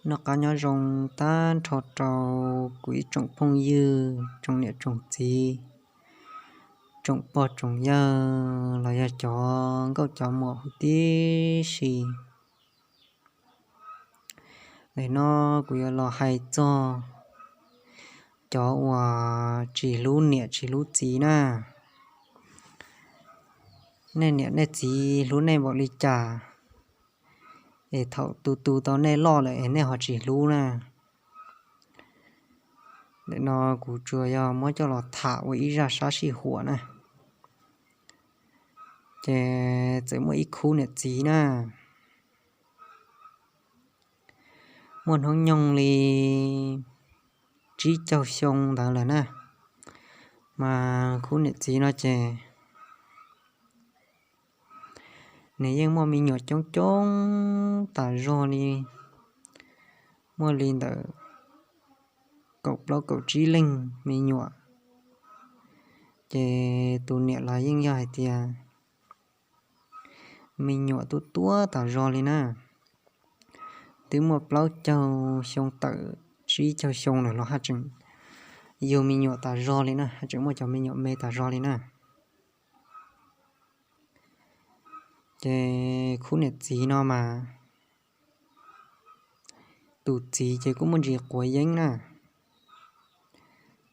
Noj qab nyob zoo tag nrho rau kuv ib tsoom phooj ywg, tsoom niam tsoom txiv, tsoom pog tsoom yawg los yog cov nkauj cov muam huv tib si. Nim no kuv yuav los hais txog cov uas tsis hlub niam tsis hlub txiv na. Nej niam nej txiv hlub nej npaum li cas es thaum tus tus tau nej loj lawm es nej ho tsis hlub na? Nim no kuv tsuas yog muab coj los tham ua ib zaj sab sij huam na. Ces txawm muaj ib khub niam txiv na, muaj hnub nyoog li tsib caug xyoo ntawd lawm na, mas khub niam txiv no ces nws yeej muaj me nyuam coob coob tas zog li, muaj li ntawm kaum plaub kaum tsib leeg me nyuam. Ces tus niam los yeej yog hais tias me nyuam tuab tuab tas zog li na, twb muaj plaub caug xyoo tawm tsib caug xyoo lawm los haj tseem yug me nyuam tas zog li na, haj tseem muaj cov me nyuam me tas zog li na. Ces khub niam txiv no mas tus txiv ces kuj muaj ntsis quav yeeb na,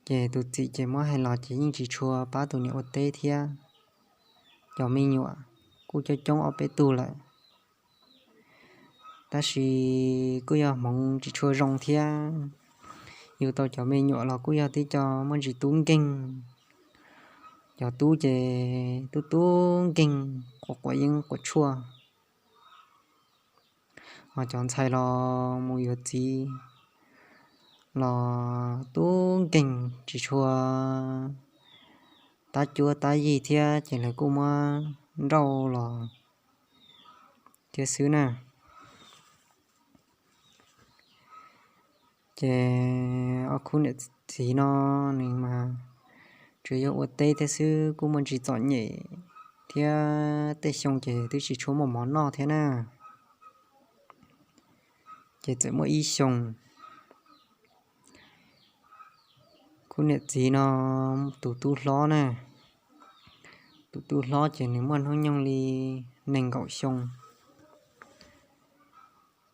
ces tus txiv ces muab hais los ces yeej tsis tshua pab tus niam ua teb thiab. Cov me nyuam kuj coob coob ob peb tug lawm, tab sis kuj yog hmoov tsis tshua zoo thiab. Yug tau cov me nyuam los kuj yog tib co muaj ntsis tub nkeeg, cov tub ces tub tub nkeeg, quav quav yeeb quav tshuaj, ho cov ntxhais los mus yuav txiv los tub nkeeg tsis tshua tab cuab tab yig thiab ces lawv kuj muab nrauj los thiab xwb na. Ces ob khub niam txiv no nws mas tsuas yog ua teb thiab xwb, kuj muaj ntsis txom nyem thiab tej xyoo ces twb tsis tshua muaj mov noj thiab na. Ces txawm muaj ib xyoos, khub niam txiv no tus tub hlob na, tus tub hlob ces nws muaj hnub nyoog li nees nkaum xyoo,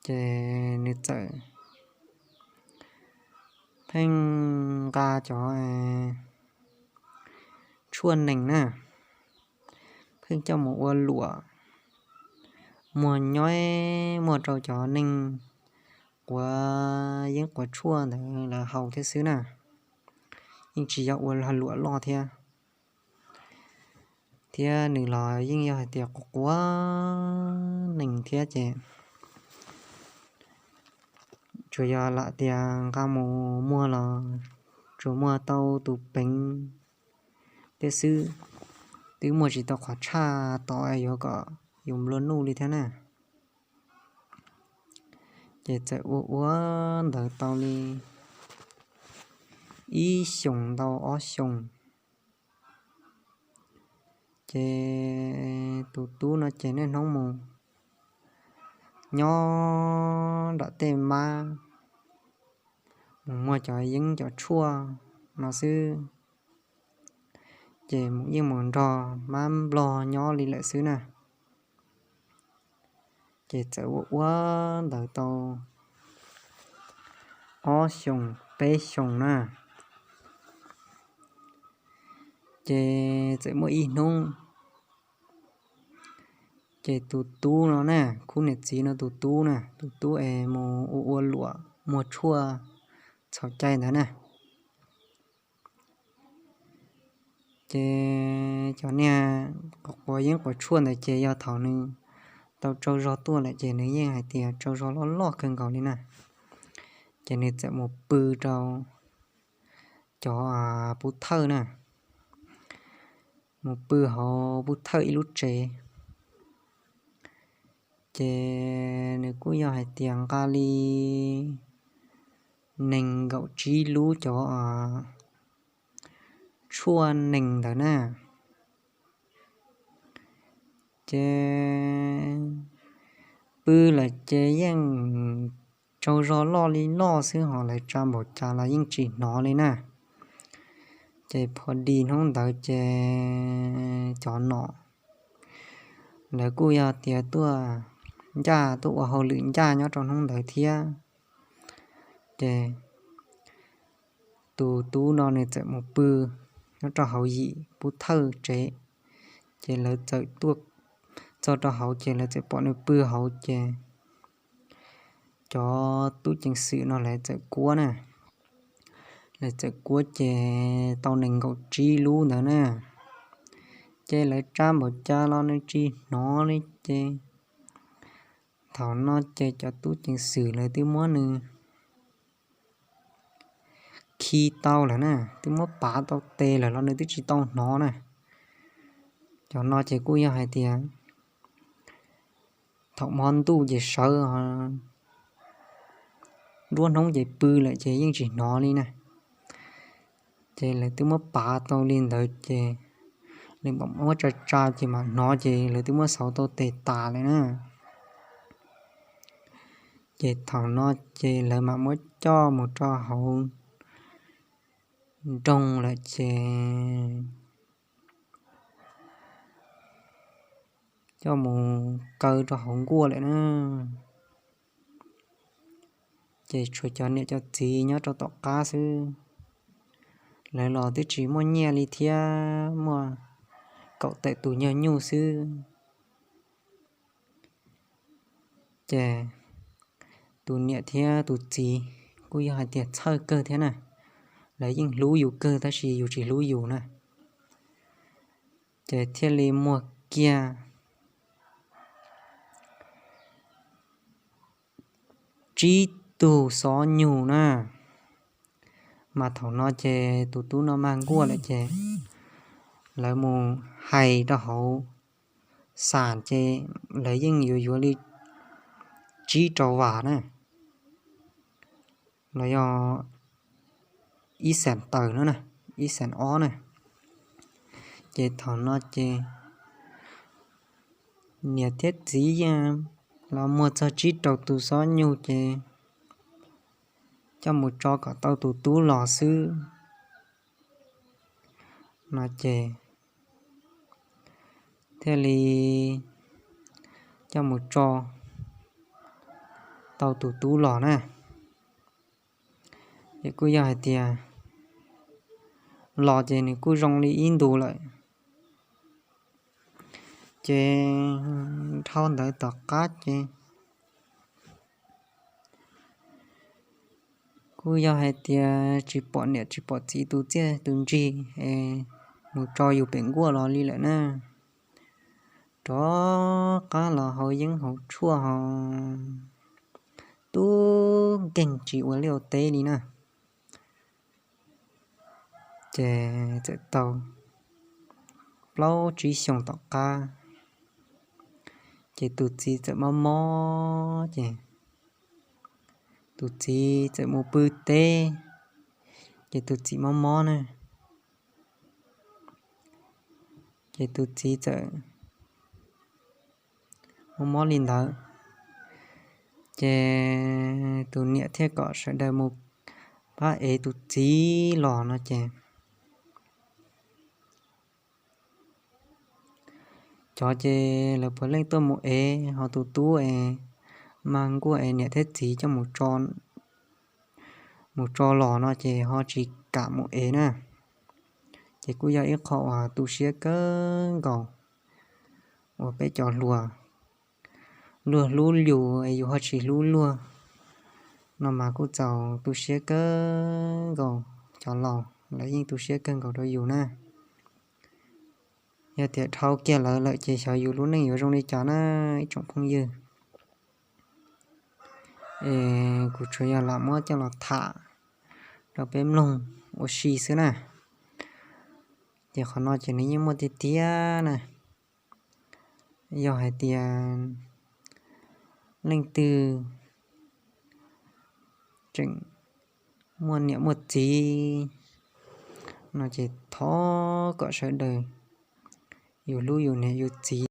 ces nws txawm pheej nqa cov tshuaj nees na, pheej coj mus ua luam muag nyob muag rau cov neeg quav yeeb quav tshuaj ntawd lawv haus thiab xwb na, yeej tsis yog ua luam loj thiab. Thiab nws los yeej yog hais tias quav quav nees thiab ces tsuas yog lam tias nqa mus muag los tsuas muag tau tus peev thiab xwb, twb muag tsis tau qhov tshaj tod yuav kom yus nplua nuj li thiab na. Ces txawm ua ua ntawd tau li ib xyoos ntau ob xyoos, ces tus tub no ces niaj hnub mus nyob nram tej mab, mus muag cov yeeb cov tshuaj no xwb, ces mus yeej mus nrog mab nplog nyob li lawm xwb na. Ces txawm ua ua ntawd tau ob xyoos peb xyoos na, ces txawm muaj ib hnub, ces tus tub no na, khub niam txiv no tus tub na, tus tub es mus ua ua luam muag tshuaj txhaum cai ntawd na, ces cov niag quav yeeb quav tshuaj ntawd ces yog thaum nws tau tsaug zog tuaj lawm ces nws yeej hais tias tsaug zog loj loj kawg nkaus li na, ces nws txawm mus pw rau cov pub thawj na, mus pw hauv pub thawj ib lub tsev, ces nws kuj yog hais tias nqa li nees nkaum tsib lub cov tshuaj nees ntawd na, ces pw lawm ces yeej tsaug zog loj li loj xwb, ho lawv tsa npaum cas los yeej tsis hnov li na. Ces pho di hnub ntawd ces cov nom lawv kuj yog tias tuaj ncaj, tuaj ua hauj lwm ncaj nyob rau hnub ntawd thiab. Ces tus tub no nws txawm mus pw nyob rau hauv yim pub thawj tsev. Ces lawv txawm tuaj txog rau hauv ces lawv txawm pom nws pw hauv ces cov tub ceev xwm no lawv txawm kuab na. Lawv txawm kuab ces tau nees nkaum tsib lub ntawd na. Ces lawv tsa npaum cas los nws tsis hnov li ces thaum no ces cov tub ceev xwm lawv twb muab nws khi tau lawm na, twb muab pav tau tes lawm los nws twb tsis tau hnov na. Cov no ces kuj yog hais tias thaum hmo ntuj ces sawv, nruab hnub ces pw lawm ces yeej tsis hnov li na. Ces lawv twb muab pav tau li ntawd ces lawv mam muab tsa tsa ces mam hnov ces lawv twb muab xauv tau tes tas lawm na. Ces thaum no ces lawv mam muab coj mus rau hauv nroog lawm ces coj mus kaw rau hauv nkuaj lawm na. Ces tshuav cov niam cov txiv nyob rau tom qab xwb. Lawv los twb tsis muaj nyiaj li thiab, muaj kaum tawm tus nyuag nyuj xwb. Ces tus niam thiab tus txiv kuj yog hais tias txhawj kawg thiab na. Lawv yeej hlub yus kawg tab sis yus tsis hlub yus na. Ces thiaj li muag kiag tsib tug xob nyug na. Mas thaum no ces tus tub no mag nkuaj lawm ces lawv mus hais rau hauv xam ces lawv yeej yuav yuav li tsib rau vas na, los yog ib xees tawm no na, ib xees ob na. Ces thaum no ces niam thiab txiv yeej los muag txog tsib rau tus xob nyug ces coj mus tso kom tau tus tub los xwb no ces thiaj li coj mus tso tau tus tub los na. Ces kuj yog hais tias los ces nws kuj zoo li ib ntus lawm. Ces dhau ntawd tom qab ces kuj yog hais tias tsis pom niam tsis pom txiv tus txiaj tus ntsig es mus tso yus pem nkuaj los li lawm na. Rov qab los haus yeeb haus tshuaj ho tub nkeeg tsis ua liaj ua teb li na. Ces txawm tau plaub tsib xyoos tom qab, ces tus txiv txawm mob mob ces tus txiv txawm mus pw teb, ces tus txiv mob mob na, ces tus txiv txawm mob mob li ntawd, ces tus niam thiaj kom sawv daws mus pab ev tus txiv los no ces cov ces lawv puav leej tuaj mus ev, ho tus tub es mag nkuaj es niam thiab txiv coj mus tso los no ces ho tsis kam mus ev na. Ces kuj yog ib qho uas tu siab kawg nkaus uas peb cov hluas, luag hlub yus es yus ho tsis hlub luag no mas kuj txaus tu siab kawg nkaus, cov laus lawv yeej tu siab kawg nkaus rau yus na. Yog tias dhau kiag lawv lawm ces xyov yus lub neej yuav zoo li cas na ib tsoom phooj ywg. Es kuv tsuas yog lam muab coj los tham rau peb mloog ua si xwb na. Ces qhov no ces nws yeej muaj tiag tiag na. Yog hais tias leej twg tseem muaj niam muaj txiv no ces thov kom sawv daws yus hlub yus niam yus txiv